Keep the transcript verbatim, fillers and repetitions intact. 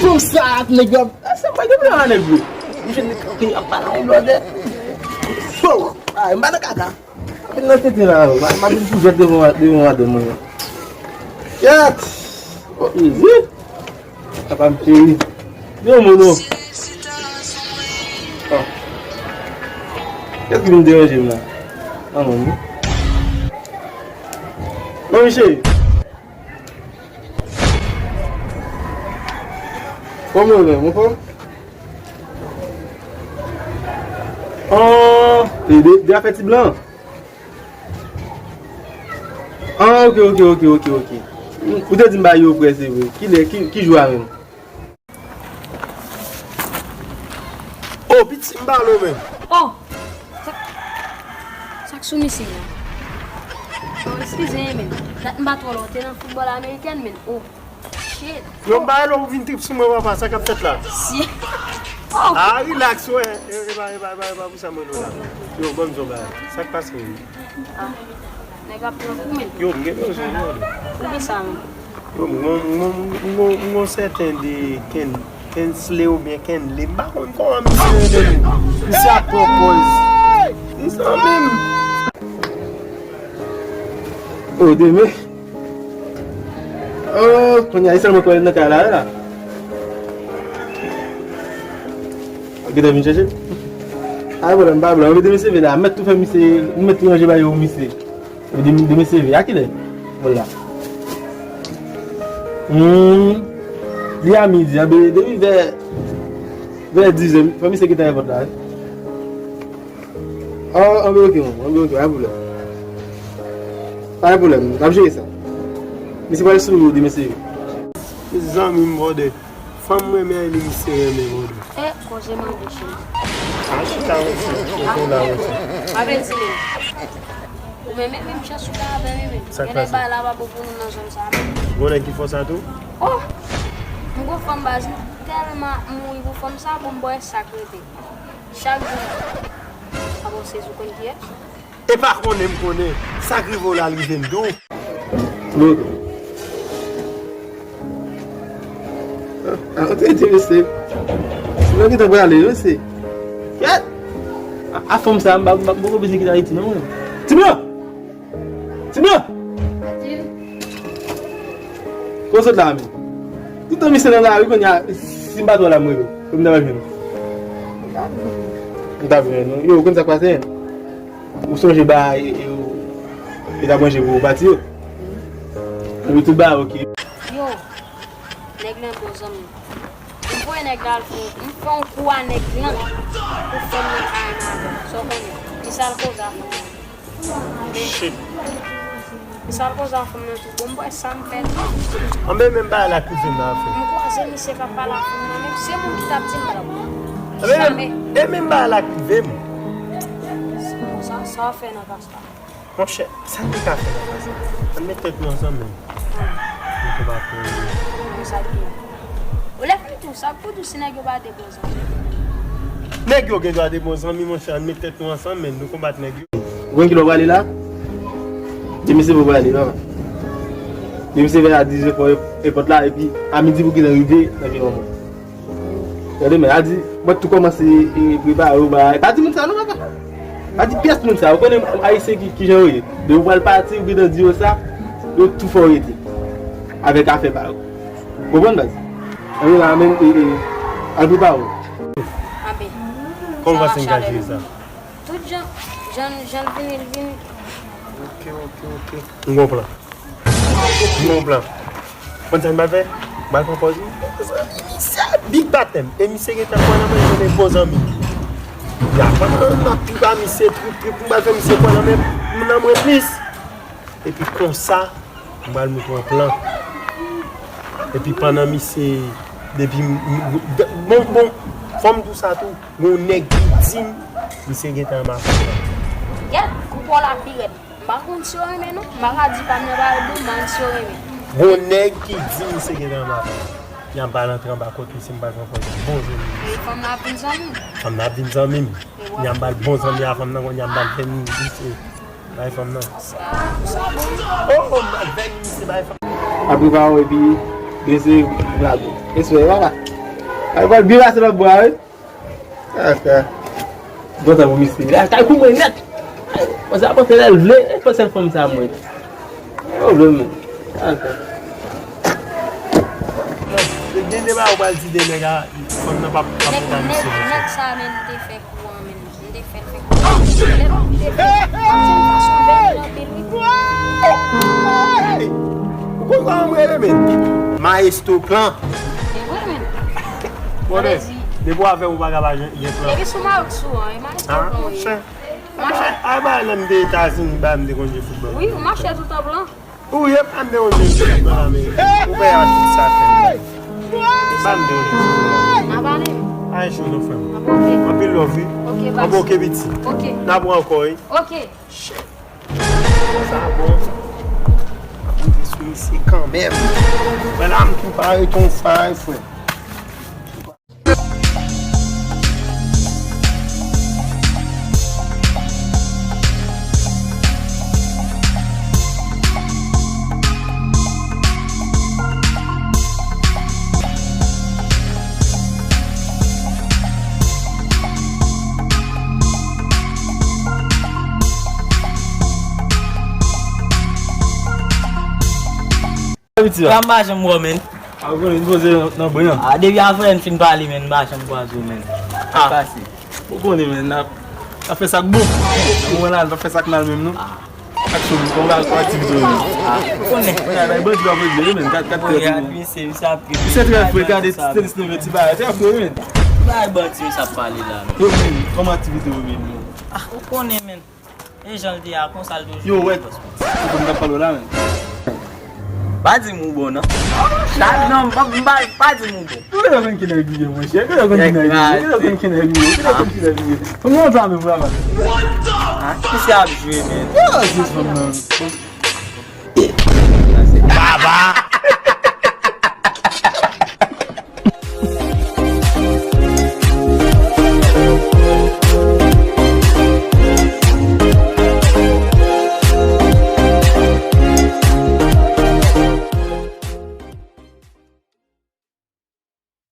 Fanm sa ak nèg yo ap, sa pa gen pwoblèm a nèg yo. Misye nèg kanpe ap pale yon blòdè. Wow! Ay, m pa nan kaka. Anpil nan tenten la, yo. M ap vin pou jwèt devan, devan madanm mwen. Yèt! Oh, easy! Papa m cheri. Yo, mono. Oh. Kiyès ki vin deranje m la? Ah, manmi. Manmi cheri. Kòman w ye menm, ou anfòm? Oh, e de, de afè ti blan. Ah, ok, ok, ok, ok, ok. Ou te di m ba yo prè, se vre. Kilè, ki, ki jou a menm? Oh, piti m pale w menm. Oh! Sa, sa k sou misye la? Oh, eskize, men. Dat m pa t wè w la, w te nan foutbòl amerikèn, men. Oh, shit. Yo, m pa wè lè w vin trip sou mwen, papa, sa k ap fèt la? Si. Oh! Ah, relax, wè. E, e pa, e pa, e pa, e pa pou sa mwen la. Yo, ban m di w bagay. Sa k pase menm? Ah, nèg ap pran kou, men. Yo, m gen bezwen, yo. Poukisa, men? Yo, m gon, m gon, m gon, m gon sèten de Ken, Kensley oubyen Kenley. M pa konn kòman misye rele menm. Misye ap pran pòz. Li sanble m. Oh, demen. Oh, kounye a, li sèlman kwè l nan kay la, la. Ou gentan vin chèche l? A, pwoblèm pa blan. Ou demen se vin la. Mèt tou fè misye, mèt tou ranje bagay yo misye. Ou demen, demen se vin. A kilè? Vwala. Hmm. Li a midi, a, depi vè, vè dizè, fò misye gentan repòt la, wi. Ah, anben oke, man. Anben oke, pa gen pwoblèm. Pa gen pwoblèm, n ap jere sa. Misye pral sou demen se vin. Zanmi m, brother. Fanm mwen renmen li, misye renmen, brother. E, koze mande, cheri. A, chita, chita, chita la, chita. Mwen vle di li. Ou menm, menm chans ou ta avè m, men. Sa k pase? Genlè bagay la pa bon pou nou nan zòn sa, men. Gon nèg ki fè w sa tou? Oh! M gon fanm baz, m tèlman mouri pou fanm sa, bon, m bwè sa k rete. Chak jou, a bon, sezi w konn kiyès? E pa konnen m konnen. Sa k rive w la, l rive m tou. Lodo. Ah, ah, ou te enterese. Sinon, ki te prale, mesye. Kèt! A, a fanm sa, m pa, m pa, m poko bezwen kite Ayiti, non, mwen. Ti blan! Ti blan! Kote w sot la, men? Toutan misye nan lari, kounye a, si m pa t wè l la, m rele w. Pou m ta jwenn ou. M ta jwenn ou. Yo, ou konn sa k pase, en? Ou sonje ba, e, e, ou, e t ap ranje pou pati yo? Epi tout bagay oke. Yo, nèg lan bon zanmi m. M voye nèg la al fè, m fè yon kou a nèg lan pou fè m nan kay la avè l. Sa w konnen? E sa l koze a fanm nan. Shit. E sa l koze a fanm nan tou. Bon, m wè sa m fè tou. Anben, menm bagay la k rive m nan, frè. M kwaze misye k ap pale a fanm nan, menm se moun ki t ap di m la. Anben, menm, e menm bagay la k rive m. Sa, sa w fè nan ka sa? Monchè, sa n te ka fè nan ka sa? Ann met tèt nou ansanm menm. Nou konbat pou. Pou sa ki. Ou lè fè tou sa, pou tou si nèg yo pa de bon zanmi. Nèg yo gen dwa de bon zanmi, monchè, ann met tèt nou ansanm menm, nou konbat nèg yo. Ou konn kilè w prale la? Demen se vre w prale, papa. Demen se vre a dizè fò e, e pòt la, epi a midi pou gentan rive nan vil Lanmò. Tande, men, a di, mwen tou kòmanse, e, prepare w, bagay. Pa di moun sa, non, papa. Pa di pyès moun sa. Ou konnen Ayisyen ki, ki jan yo ye. Depi w pral pati, ou gentan di yo sa, yo tou fè w rete. Avèk afè pa yo. Konprann, baz? Ann la, menm, e, e, al prepare w. Anben. Kòman w panse n ka jere sa? Tout jan, jan, jan l vini, l vini. Oke, oke, oke. M gon plan. M gon plan. Konn sa m pral fè? M pral pran pòz wi. Misye big batèm. E misye gentan kwè nan mwen, li se bon zanmi m. Y ap ann ap pi ba misye trip, trip. M pral fè misye kwè nan mwen, nan mwen plis. Epi konsa, m pral montre yon plan. Epi pandan misye, depi m, m, bon, bon, fò m di w sa tou. Gon nèg ki di m, misye gentan anba kont lan. Gèt, kou pa w la pi rèd. M pa konn si w renmen non. M pa ka di pa m nan pa rèd non, m pa konn si w renmen. Gon nèg ki di misye gentan anba kont lan. N ap al antre anba kont misye, m pral pran pòz bon zanmi misye. E fanm nan ap vin zanmi m. Fanm nan ap vin zanmi m. N ap ba l bon zanmi a fanm nan, kounye a m ba l vèni misye. Bay fanm nan. Sa, sa bon. Oh, oh, m ba l vèni misye, bay fanm. Apre pa w epi, byen se blago. Respè, papa. Ay, pral byen pase lòt bò a, wi. Aka. Kontan pou misye. Lakay pou mwen nèt. Konsa panse lè l vle, e panse l fanm sa mwen. Yo vle men. Aka. Gen de bagay ou pral di de nèg a, fanm nan p ap, p ap Nèg, nèg, nèg sa menm te fè kou an menm. M te fè l fè kou. Lè m te fè, m ap jwenn fason bèl anpil, wi. Hey! Ou konn kòman m rele, men? Maestro Plan. Se vre, men. Konnen, depi w avè m, ou pa ka pa gen, gen plan. Epi sou Maestro Plan, e Maestro Plan, wi. Ah, monchè. Monchè, a, ba, lè m te Etazini, ba, m te konn jwe foutbòl. Wi, ou mache tout an plan. Ou ye pa m dewoje m nan la men. Ou pè a tout sa fè m. Pa m dewoje m. N a pale. Ay, cho non, frè m. Anpil love, wi. Ok, bas. Anpil ok, piti. Ok. N a pran ankò, wi. Ok. Sa bon. Anpil sou misye kanmenm. Men la, m tou pare ton fay, frè. Piti a. Sa m pa janm wè w, men. A, ou konnen, m poze nan, nan bren an. A, depi avè n fin pale, men, m pa janm kwaze w, men. A. Sa pase. Ou konnen, men, n ap, n ap fè sa k bon. Nan moman la, n pa fè sa k mal menm, non. A. Ak sou, kòman w aktivite w menm? A, ou konnen. Ay, bay bandi w ap regle, men. Kat, kat, kat, men. Misye, misye ap. Misye trè fre, gade, ti tenis nan men, ti bagay, trè fre, men. Bay bandi, misye ap pale la, men. Yo, men, kòman aktivite w menm, non? A, ou konnen, men. E jan l te a, konsa l toujou ye, bòs mwen. Yo, wè, ou konn k ap pale w la, men. Pa di m ou bon, non. La, non, m pa, m pa, pa di m ou bon. Ou genlè konn ki nèg li ye, monchè. Ou genlè konn ki nèg li ye. Ou genlè konn ki nèg li ye. Ou genlè konn ki nèg li ye. Ou konn sa menm, vrèman. Ah, kisa ap jwe, men? Yo, jis fanm nan. Baba!